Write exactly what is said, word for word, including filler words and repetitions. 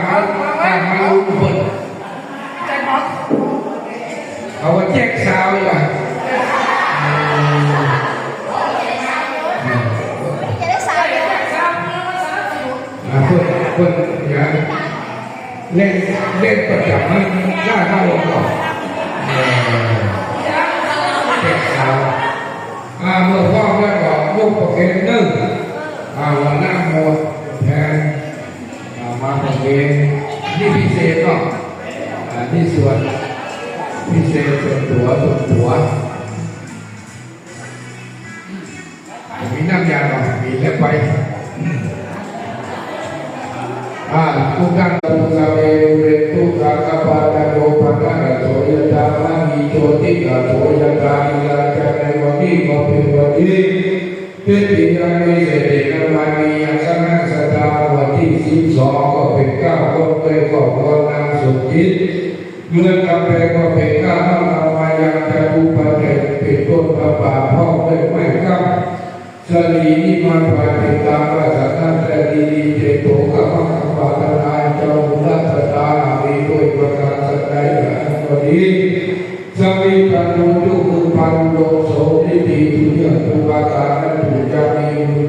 มา มา มาลุ้นเปิ้น เอาว่าแจกซาวด์ดีกว่า จะได้ซาวด์เดียว อ่า เปิ้น เปิ้น อย่า เล่น เล่นประจ๋ำมันกล้าเข้าก่อน เออ แจกซาวด์ อ่า เมื่อพร้อมแล้วก็ยกประเคนนึ่ง อ่า หัวหน้าหมวดแทน อ่า มาประเคน นี่พิเศษเนาะ อ่า นี่ส่วนพิเศษส่วนตั๋ว ส่วนตั๋ว มีน้ำยาเนาะ มีแล้วไป อ่า ทุกท่าน สัพเพ ปุเรนตุ สังกปปา จันโท ปัณณะ ระโส ยะถา มะณี โชติระโส ยะถา ลีลาจันทร์ในวันนี้ก็เป็นวันดี เป็นปีอันวิเศษเดชนะ มณีอัคคณะสตาร์ วันที่สิบสองก็เป็นเก้า คนด้วยครอบครัวนางสมจิต เมืองกำแพงก็เป็นเก้า นำมายังจตุปัจจัยเป็นต้นพระบาทพร้อมด้วยไม้กำ สลีนิมานพรายเป็นตามวาสนา สลีนิเจโต กรรมกรรมปรารถนา เจ้าบุญรัตนามีด้วยประการสันใดก็ดี สมีพันธุจุคือพันโลโสนิติทุเยตุปาทานนั้นถูกจะมีบุญ